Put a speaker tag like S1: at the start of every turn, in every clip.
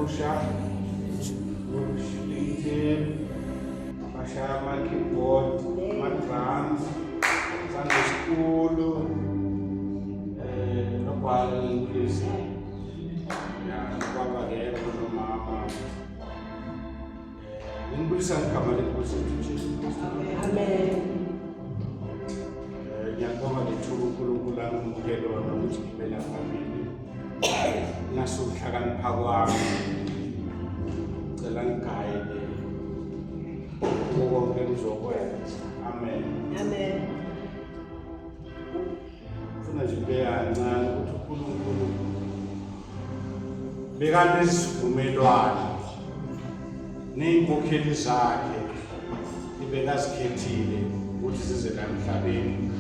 S1: Omusha worshiping team, abashaya ama-keyboard, ama-drums, Sunday school, nobhala ngibulisa. Ya, nobaba akekho nomama. Ngibulisa ngegama leNkosi yethu Jesu Kristu.
S2: Amen.
S1: Ngiyakubonga lethuba uNkulunkulu anginike lona ukuthi ngibe la phambili. Ngasukuhlakanipha kwami. Cela ngigayele kuko konke engizokwenza. Amen.
S2: Amen.
S1: Funa nje ukubeka kancane ukuthi uNkulunkulu bekanesivumelwano ney'nkokheli zakhe ibekazikhethile ukuthi zize la emhlabeni.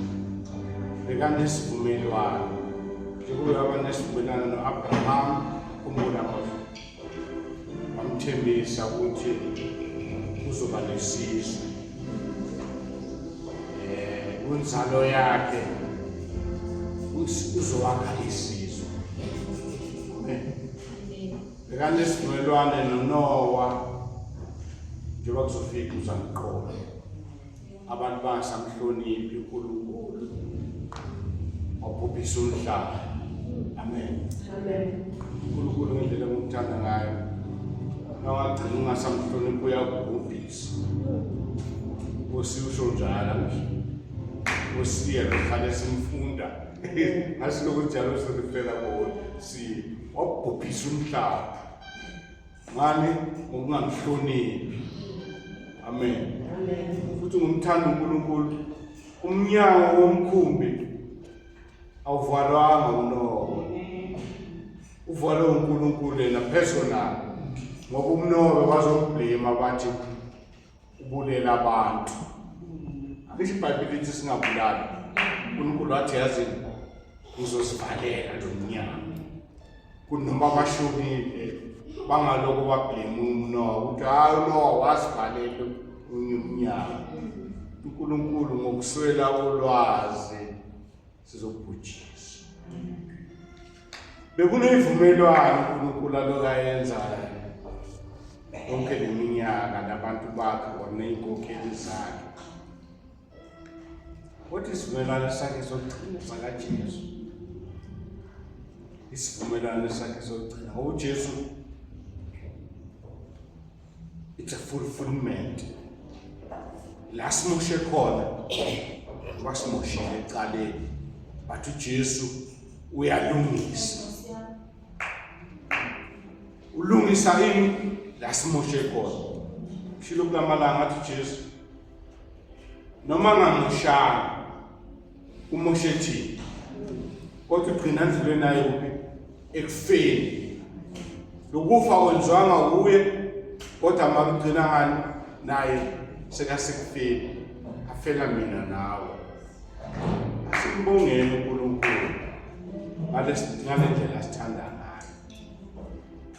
S1: Bekanesivumelwano njengoba waba nesivumelwano no-Abraham, khumbula mfowethu, wamthembisa ukuthi uzoba nesizwe, kunzalo yakhe uzowakha isizwe. Amen. Bekanesivumelwane noNowa njengoba kuzofika uzamqola abantu bangasamhloniphi uNkulunkulu, wabhubhisa umhlaba. Amen.
S2: Amen.
S1: uNkulunkulu ngendlela engikuthanda ngayo, nawagcina ungasamhloniphi uyakubhubhisa. Nkosi usho njalo nje, Nkosi yena uhlale simfunda ngasilokhu njalo sirifela kuwo, si wabhubhisa umhlaba ngani ngokungamhloniphi. Amen.
S2: Amen.
S1: Futhi ngumthanda uNkulunkulu, umnyango womkhumbi awuvalwanga uNowa, uvalwe uNkulunkulu yena personal, ngoba umNowa bazoblame bathi ubulela abantu. Angisho iBhayibheli lithi singabulali. uNkulunkulu wathi yazi ngizozivalela lo mnyango, kunoma bashonile bangaloko bablame uNowa ukuthi hayi uNowa wazivalela umnyango. uNkulunkulu ngokuswela ulwazi sizobhujiswa. Bekuneyivumelwano uNkulunkulu aloku ayenzayo yonke le minyaka nabantu bakhe or ney'nkokheli zakhe, kodwa isivumelwano sakhe sokugcina sakaJesu, isivumelwano sakhe sokugcina ngoba uJesu it's a fulfillment. La simoshe khona wasimoshile ecaleni, but uJesu uyalungisa, ulungisa ini la simoshe khona. Shilo kulamalanga athi uJesu noma ngamoshanga umoshe thina, kodwa ugcina ndlule naye kuphi? Ekufeni. Lokufa kwenziwanga kuye, kodwa makugcina ngani naye sekasekufeni, afela mina nawe. Asimbongeni uNkulunkulu ngale ndlela asithanda ngayo.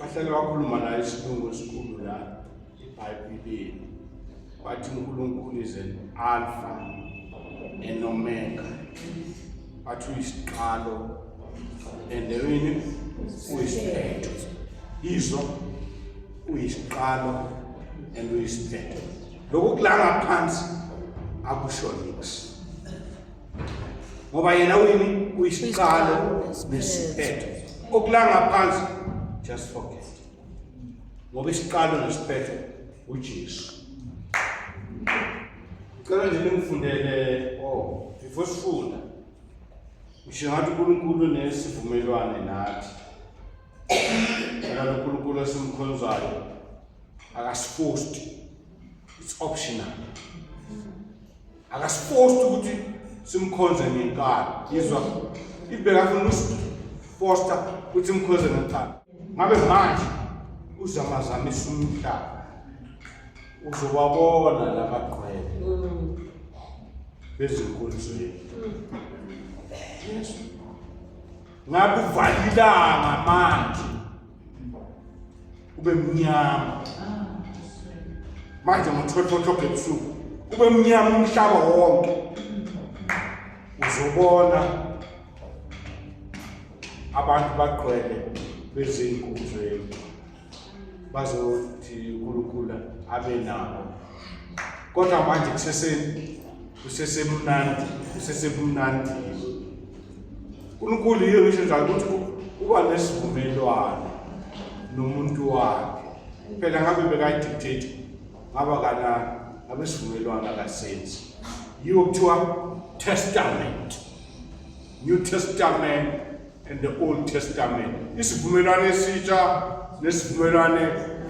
S1: Bahlale bakhuluma la isilungu esikhulu la eBhayibhelini, bathi uNkulunkulu is an alpha and omega, bathi uyisiqalo and yini uyisiphetho. Izwa, uyisiqalo and uyisiphetho. Lokhu kula ngaphansi akusho nix, ngoba yena uyini? Uyisiqalo nesiphetho. Okula ngaphansi just forget, ngoba isiqalo nesiphetho uJesu. Ngicela nje ningifundele, oh, before sifunda, ngisho ngathi uNkulunkulu nesivumelwane nathi. Phela lo Nkulunkulu esimkhonzayo akasiforced, it's optional. Akasiforced ukuthi simkhonze ngenkani. Yizwa, if bekafuna ukusifosta ukuthi simkhonze ngenkani, ngabe manje uzamazamisa umhlaba, uzobabona labagqwele bezinkonzweni. Yes, ngabe uvalilanga manje ube mnyama manje ngo-12 o'clock ebusuku, ube mnyama umhlaba wonke, uzobona abantu bagqwele bezinkonzweni. Bazothi uNkulunkulu abe nabo. Kodwa manje kusesemnandi, kusesemnandi. uNkulunkulu yiyo ngisho njalo ukuthi uba nesivumelwano nomuntu wakhe. Phela ngabe bekayidictate ngaba kana ngabe isivumelwano akasenzi. Yiwo kuthiwa testament. New Testament and the Old Testament. Isivumelwano esitsha nesivumelwano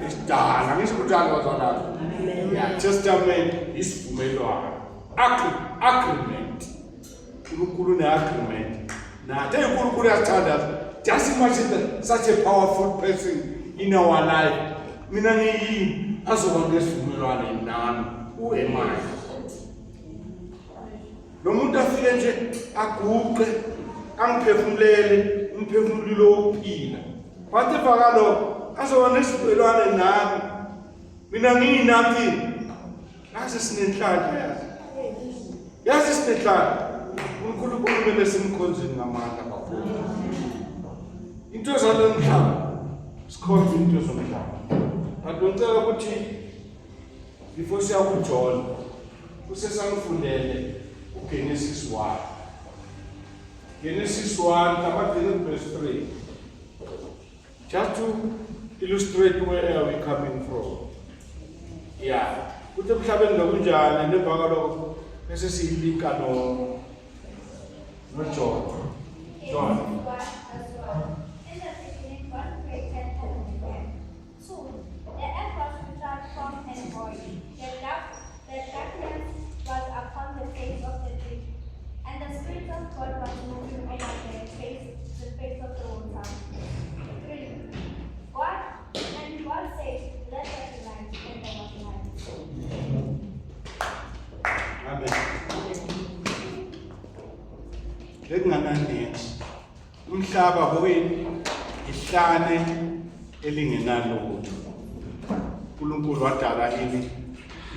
S1: esidala. Ngisho kudala bazalwane. Yeah, Testament isivumelwano. Agreement. uNkulunkulu une-agreement nathi. Hey, uNkulunkulu uyasithanda. Just imagine that, such a powerful person in our life. Mina ngiyini azoba nesivumelwano nami. Who am I? Lo muntu afike nje aguqe angiphefumulele umphefumulo wokuphila. Wathi emva kalokho azoba nesivumelwano nami. Mina ngiyinathi. Yazi sinenhlanhla yazi. Yazi sinenhlanhla. UNkulunkulu kumele simkhonzeni ngamandla kakhulu. Into zalo mhlaba sikhonze into zomhlaba. But ngicela ukuthi before siya kuJohn usesangifundele uGenesis 1. Genesis 1 kabagcine verse 3. Just to illustrate where are we coming from. Yeah. Kuthi emhlabeni lokunjani nemva kwalokho bese siyilinka no noJohn. John.
S3: In the beginning, God created heaven and earth. 2. The earth was without form and void. The darkness was upon the face of the deep, and the Spirit of God was moving over the face of the water. 3. God said, "Let there be light," and there was light.
S1: Amen. Bekungananix. Umhlaba bowini ihlane elingenalutho. uNkulunkulu wadala ini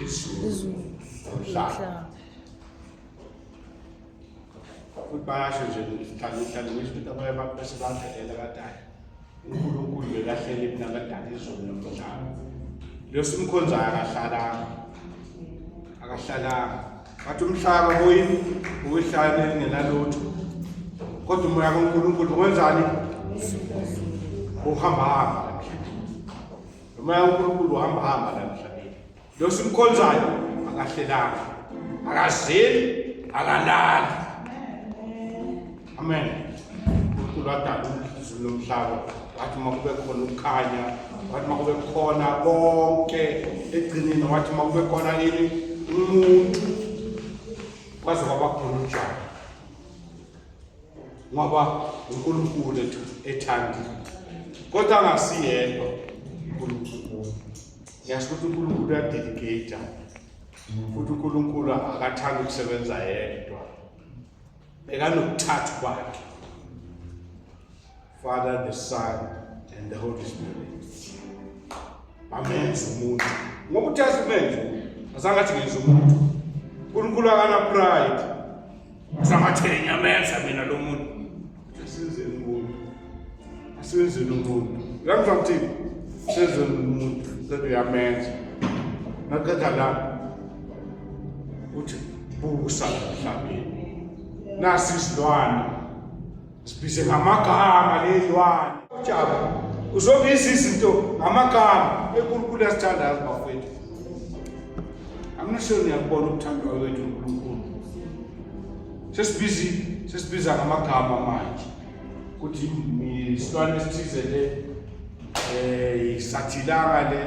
S1: izulu nomhlaba. Futhi bayasho nje mhlawumbe mhlawumbe ngisho ukuthi abanye abantu bese badlalela badala. uNkulunkulu bekahleli mina kadala izulu nomhlaba. Lo simkhonzayo akahlalanga. Akahlalanga. Bathi umhlaba boyini uyihlane elingenalutho. Kodwa umoya kaNkulunkulu wenzani? Uhamba hamba la emhlabeni. Umoya kaNkulunkulu uhamba hamba la emhlabeni. Lo simkhonzayo akahlelanga. Akazeli, akalali. Amen. uNkulunkulu wadala izulu nomhlaba. Wathi uma kube khona ukukhanya, wathi uma kube khona konke egcineni, wathi uma kube khona ini umuntu kwaze kwaba khona utshani. Ngoba uNkulunkulu ethandile. Kodwa angasiyedwa uNkulunkulu. Ngiyasho ukuthi uNkulunkulu uyadelegate. Futhi uNkulunkulu akathandi ukusebenza yedwa. Bekanokuthathu kwakhe. Father, the Son and the Holy Spirit. Bamenza umuntu. Ngoba uthi asimenze umuntu. Azange athi ngenza umuntu. uNkulunkulu akana pride. Azange athi ngiyamenza mina lo muntu. Asenzeni umuntu. Asenzeni umuntu. Uyangizwa ngithini? Senzeni umuntu. Sebe uyamenza. Naqeda la uthi busa emhlabeni. Nasi isilwane. Sibize ngamagama lezilwane. Ujaba uzobiza izinto ngamagama enkulunkulu yasithanda yazi bafowethu. I'm not sure niyakubona ukuthandwa kwethu uNkulunkulu. Sesibizi sesibiza ngamagama manje. Kuthi isilwane esithize le sathilanga le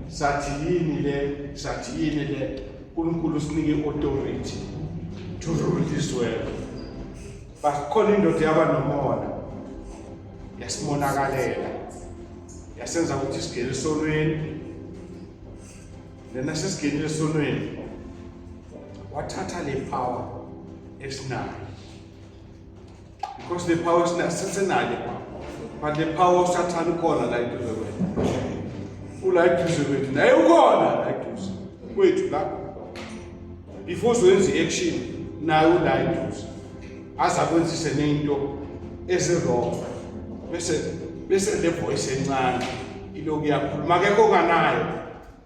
S1: sathi yini le sathi yini le uNkulunkulu usinike authority to rule this world. Bakhona indoda yaba nomona yasimonakalela yasenza ukuthi sigene esonweni lena sesigenile esonweni wathatha le power esinayo because le power esinayo sesenayo le power but le power usathane ukhona la eduze kwethu ula eduze kwethu naye ukhona la eduze kwethu la before uzoyenza i-action naye ula eduze aze akwenzise nento ezi-wrong bese le voice encane. Iloku yakhuluma, akekho onganayo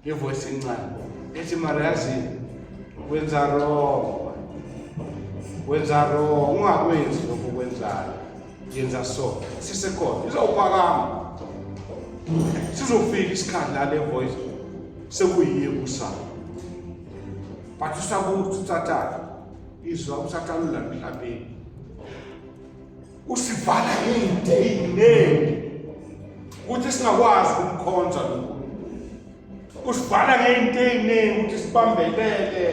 S1: le voice encane ethi mara yazi wenza wrong, wenza wrong, ungakwenzi lokho okwenzayo, yenza so. Sisekhona, izawuphakama, sizofika isikhathi la le voice sekuyiye kusana, but usakuthi usathane izwa usathane la emhlabeni usivala ngey'nto ey'ningi ukuthi singakwazi ukumkhonza lo Nkulunkulu. Usivala ngey'nto ey'ningi ukuthi sibambelele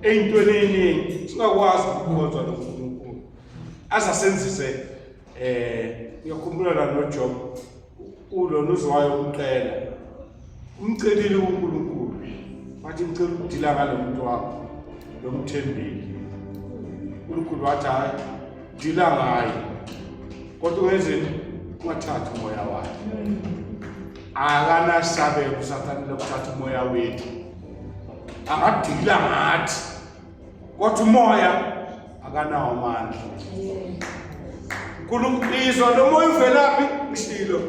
S1: ey'ntweni ey'ningi singakwazi ukukhonza lo Nkulunkulu. Azasenzise eh uyakhumbula la noJob ulona uzwayo umqela umcelile uNkulunkulu wathi ngicela ukudila ngalo muntu wakho lomthembile. uNkulunkulu wathi hayi dila ngaye kodwa ungenzeni ungathathi umoya wakhe. Akanasabelo uSathane lokuthatha umoya wethu, angadila ngathi kodwa umoya akanawo amandla. Unkulunkulu lo moya uvelaphi? Ngishilo,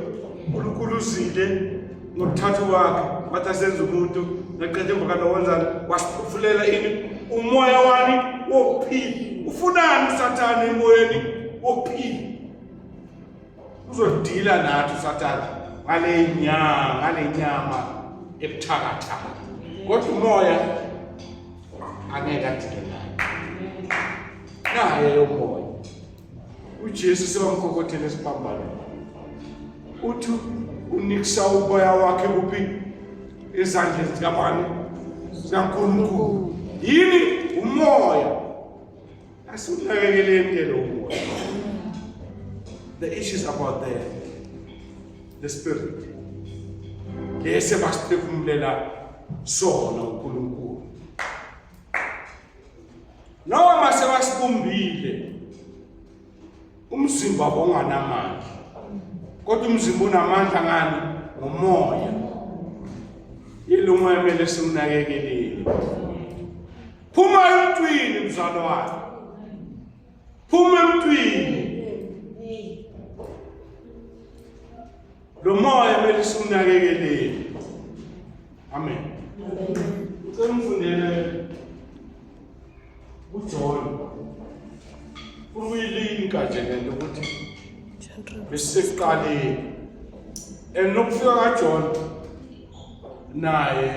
S1: uNkulunkulu uzile ngokuthatha wakhe wathi asenze umuntu, naqeda emva kaloko wenzani? Wasiphufulela ini? Umoya wani? Wokuphila. Ufunani uSathane emoyeni wokuphila? Uzodila nathi uSathane ngale nyama, ngale nyama ebuthakathaka, kodwa umoya angeke adile naye. Naye umoya uJesu sebamkhokothela esiphambanweni, uthi unikisa uboya wakhe kuphi? Ezandleni zikabani? ZikaNkulunkulu. Yini umoya? Asiwunakekeleni ke lo moya. The issue is about the spirit lesi basiphefumulela sona uNkulunkulu. Noma sebasibumbile umzimba onganamandla, kodwa umzimba unamandla ngani? Ngomoya. Yilo moya kumele siwunakekelile. Phuma emntwini mzalwane, phuma emntwini. Lo moya kumele siwunakekelile. Amen. Ngicela ungifundele uJohn. Ufuna ukuyilinka nje lento ukuthi besisekuqaleni. And nokufika kaJohn naye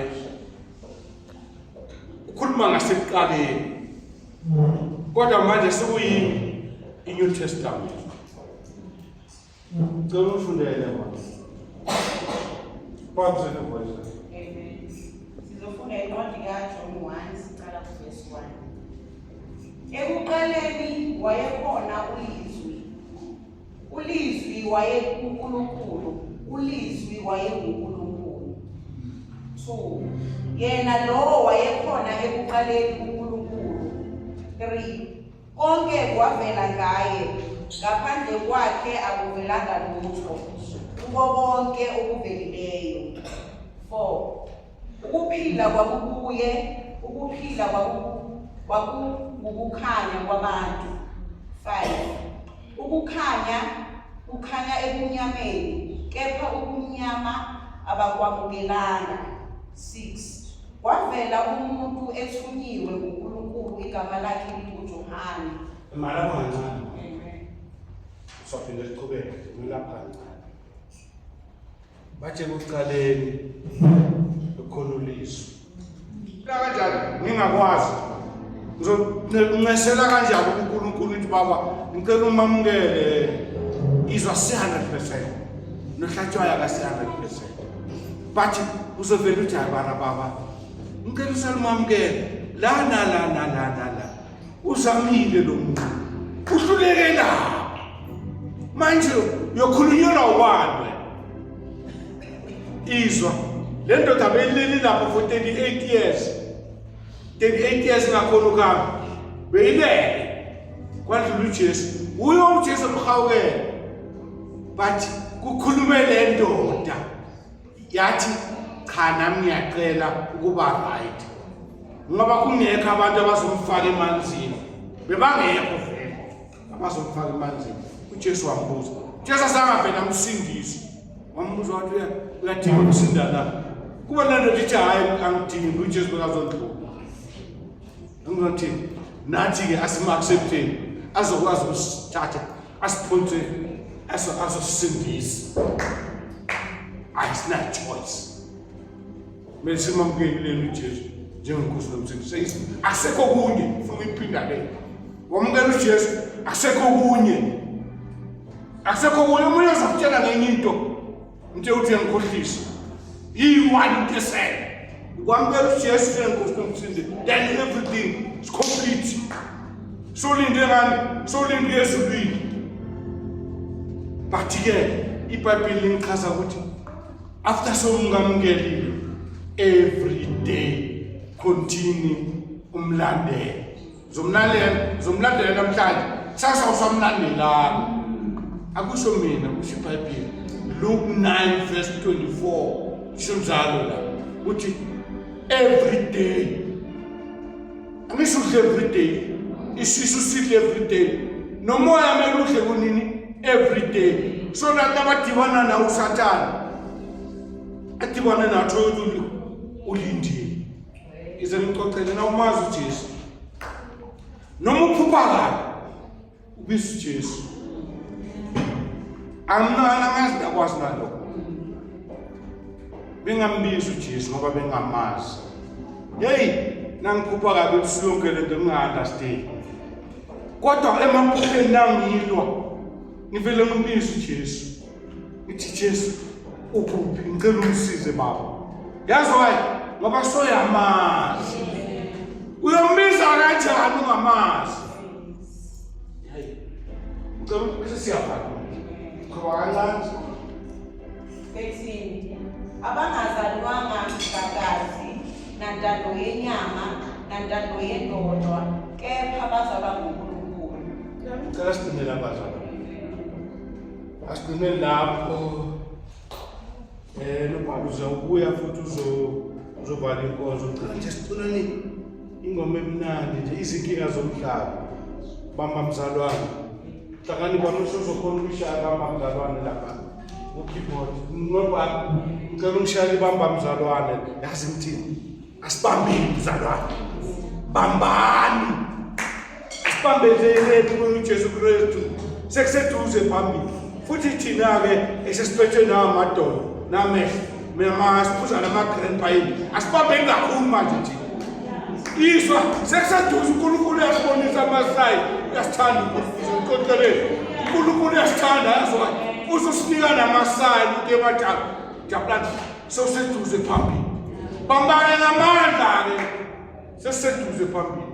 S1: ukhuluma ngasekuqaleni. Kodwa manje sekuyini? I-New Testament. Ngicela ungifundele mama. Phambi voice.
S2: Amen. Sizofunda incwadi kaJohn 1 siqala kuvesi 1. Ekuqaleni wayekhona uLizwi. ULizwi wayekuNkulunkulu, uLizwi wayenguNkulunkulu. 2. Yena lowo wayekhona ekuqaleni kuNkulunkulu. 3. Konke kwavela ngaye, ngaphandle kwakhe akuvelanga lutho kuko konke okuvelileyo. 4. Ukuphila kwakukuye, ukuphila kwakungukukhanya kwabantu. 5. Ukukhanya kukhanya ebumnyameni, kepha ubumnyama abakwamukelanga. 6. Kwavela umuntu ethunyiwe nguNkulunkulu, igama lakhe linguJohane.
S1: Malapha kancane. Usaphinde siqhubeke ngilapha kancane. Bathe ekuqaleni lukhona ulizwi. La kanjani ngingakwazi. Ngizoncesela kanjani uNkulunkulu ukuthi baba ngicela umamukele izwa 100%. Nohlatshwayo akasi 100%. But uzovela uthi hayi bana baba ngicela usalumamukele la na la na la na la uzamile lo muntu uhluleke lapha manje uyokhulunyelwa ubani wena? Izwa le ndoda beyileli lapho for 38 years, 38 years ngakhona ukuhamba, beyilele kwadlula uJesu. Uyo uJesu emhawukele, but kukhulume le ndoda yathi cha nami ngiyacela ukuba right, ngoba kungekho abantu abazomfaka emanzini, bebangekho vele abazomfaka emanzini. uJesu wambuza, uJesu asangavela amsindise. Wambuza wathi uyadinga ukusinda na? Kuba nento ithi hayi angidingi uJesu bekazondlula. Angizothini? Nathi-ke asim-accepteni azokwazi ukusithatha asiphonse azosisindisa. Ayisina choice. Kumele simamukele leli uJesu njengenkosi nomsindisi. Akusekho okunye, ufuna ukuyiphinda le. Wamukela uJesu, akusekho okunye. Akusekho okunye omunye uzokutshela ngenye into. Mtshela ukuthi uyangikhohlisa. Iyi-one into esele. Ukwamukela uJesu njengenkosi nomsindisi. Then everything is complete. Solinde ngani? Solinde ezulwini. But-ke iBhayibheli lingichaza ukuthi after sowungamukelile every day continue umlandele zomlandela zomlandela namhlanje kusasa usamlandelanga akusho mina kusho ibhayibheli Luke 9 verse 24 isho njalo la uthi every day angisho udle every day isisu sidle every day nomoya kumele udle kunini every day so that abadibana nawo usathane adibane nathi ukuthi ulindile ize ngixoxele na umazi uJesu noma uphupha kabi ubiza uJesu angimnana angazi ndakwazi nalokho bengambizi uJesu ngoba bengamazi hey nangiphupha kabi ebusuku yonke lento nginga-understand kodwa emaphupheni nangilwa ngivele ngimbize uJesu ngithi Jesu ukuphi ngicela ungisize baba yazi why ngoba soyamazi uyombiza kanjani ungamazi ngicela bese siyafana qhuba kancane
S2: 13 abangazalwanga ngagazi nantando yenyama nantando yendoda kepha bazalwa nguNkulunkulu.
S1: Ngicela sigcine lapha bazalwane. Asigcine lapho. Eh nobaba uzawubuya futhi uzo uzovala inkonzo. Ngicela nje siculeni ingoma emnandi nje izinkinga zomhlaba. Bamba mzalwane. Hlakani kwami usuzokhona ukuyishaya bamba mzalwane lapha ku-keyboard. Ngoba ngicela ungishayele ibamba mzalwane. Yazi ngithini? Asibambeni mzalwane. Bambani. Asibambezeleni kuJesu Kristu. Sekuseduze phambili. Futhi thina-ke esesiphethwe namadolo namehlo mina siphuza nama-grandpa yini asibambeni kakhulu manje thina Izwa sekuseduze uNkulunkulu uyasibonisa amasayi uyasithanda uNkulunkulu uxoxeleni uNkulunkulu uyasithanda yazi why ususinika namasayi ukuthi ebatshaba jabulani sewuseduze phambili bambane ngamandla-ke sesiseduze phambili.